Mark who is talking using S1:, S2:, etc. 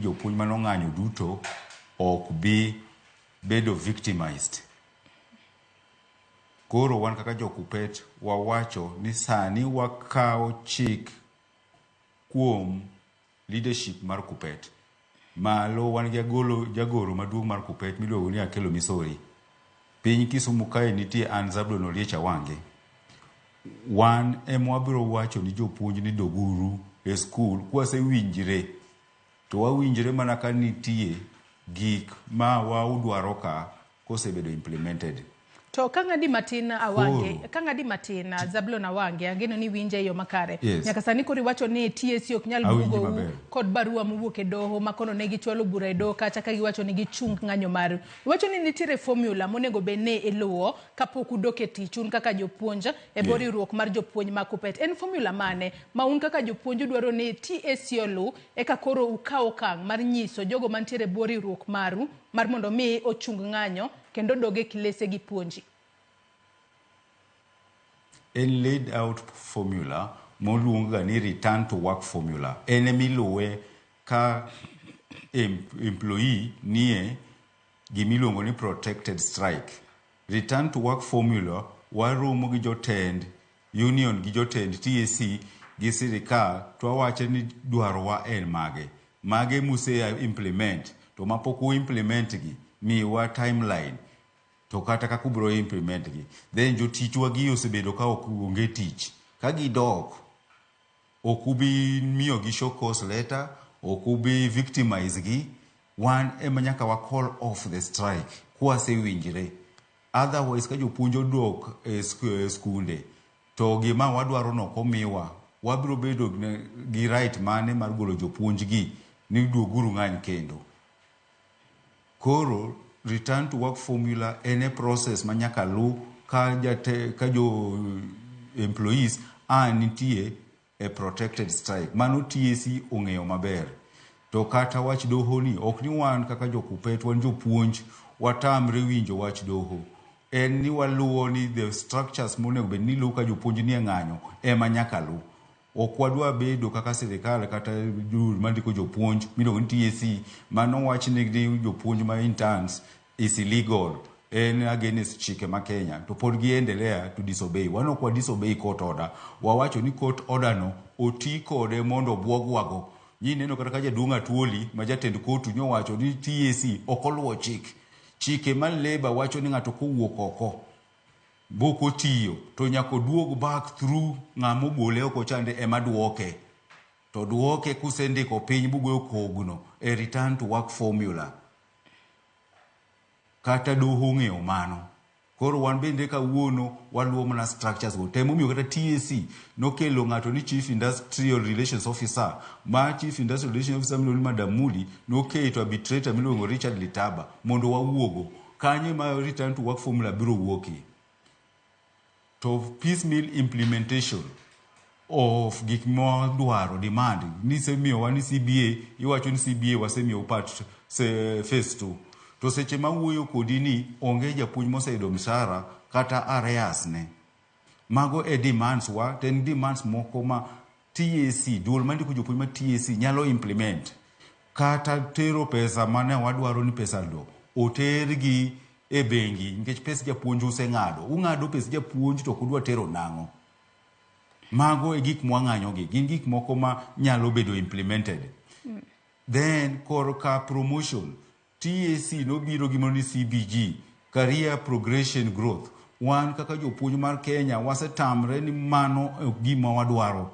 S1: Jopuonj manong'anyo duto ok bi bedo victimized. Koro wan kaka jo Kuppet wawacho ni sani wakawo chik kuom leadership mar Kuppet. Malo wan gi agolo jagoro maduong' mar Kuppet miluongo ni Akelo Misori. Piny Kisumu kae nitie an Zablon Oliech Awange. Wan ema wabiro wacho ni jopuonj ni doguru e skul kwasewinjre to wawinjre mana ka nitie gik ma waudwaro ka kosebedo implemented.
S2: To ka ng'adi matin Awange,
S1: Koro.
S2: ka ng'adi matin Zablon Awange, ageno ni winje e yo makare.
S1: Yes.
S2: Nyaka sani koro iwacho ni TSC ok nyal
S1: Awinji
S2: buogou
S1: maber.
S2: kod barua mowuok e doho ma kono ne gichwalo bura e doho kacha ka giwacho ni gichung ng'anyo maru. Iwacho ni nitiere formula monego bed ni iluwo kapok udok e tich un kaka jopuonj e bwo riwruok mar jopuonj ma Kuppet. En formula mane ma un kaka jopuonj udwaro ni TSC oluw eka koro ukaw okang' mar nyiso jogo mantiere e bwo riwruok maru mar mondo mi ochung ng'anyo kendo odog e kilese gi puonji?
S1: En laid out formula moluong ga ni return to work formula. En emiluwe ka employee nie gimiluongo ni protected strike. Return to work formula waromo gi jotend union gi jotend TSC gi sirikal to wawacho ni dwarowa en mage. Mage muse implement to mapok u implement gi miwa timeline to kata kaka ubiro implement gi. Then jotichwa gi osebedo ka ok onge tich. Ka gidok ok ubi miyogi show cause letter, ok ubi victimize gi. Wan ema nyaka wa call off the strike kwasewinjre. Otherwise ka jopuonj odok e skunde to gima wadwaro no ok omiwa, wabiro bedo gi right mane mar golo jopuonj gi ni duoguru ng'any kendo. Koro return to work formula en e process ma nyaka lu ka jo employees a nitie e protected strike. Mano TSC ong'eyo maber. To kata wach doho ni ok ni wan kaka jo Kuppet wan jopuonj watamre winjo wach doho. En ni waluwo ni the structures monego bed ni luwo ka jopuonj nie ng'anyo ema nyaka lu. Ok wadwa bedo kaka sirikal kata duol mandiko jopuonj miluongo ni TSC mano wach ni jopuonj ma interns is illegal en against chike ma Kenya to pod gi endelea to disobey. Wan ok wa disobey court order. Wawacho ni court order no oti kode mondo obwogwago. Nyi neno kata ka jaduong' Atuoli ma jatend kotu nyowacho ni TSC ok oluwo chik. Chike ma Labour wacho ni ng'ato kowuok oko bok otiyo to nyaka oduog back through ng'ama ogole oko chande ema duoke. To duoke kusendiko piny bugoyo kogno e return to work formula. Kata doho ong'eyo mano. Koro wan bende kawuono waluwo mana structures go. Temomiyo kata TSC nokelo ng'ato ni Chief Industrial Relations Officer. Ma Chief Industrial Relations Officer miluongo ni Madam Muli noketo arbitrator miluongo Richard Litaba mondo wawuogo. Kanyo ema return to work formula biro wuokie. To piecemeal implementation of gik mwadwaro demand nisemiyowa ni CBA iwacho ni CBA wasemiyo part se, phase 2 to seche ma wuoyo kodi ni onge japuonj moseyudo mshahara kata arrears ne mago e demands wa to en demands moko ma TSC duol mandiko jopuonj ma TSC nyalo implement kata tero pesa mane wadwaro ni pesa do otergi e bengi nikech pes japuonj useng'ado ung'ado pes japuonj to ok udwa tero nang'o mago e gik mwang'anyo gi gin gik moko ma nyalo bedo implemented. Then korka promotion TSC nobiro gi mano ni CBG career progression growth. Wan kaka jopuonj mar Kenya wasetamre ni mano ok gima wadwaro.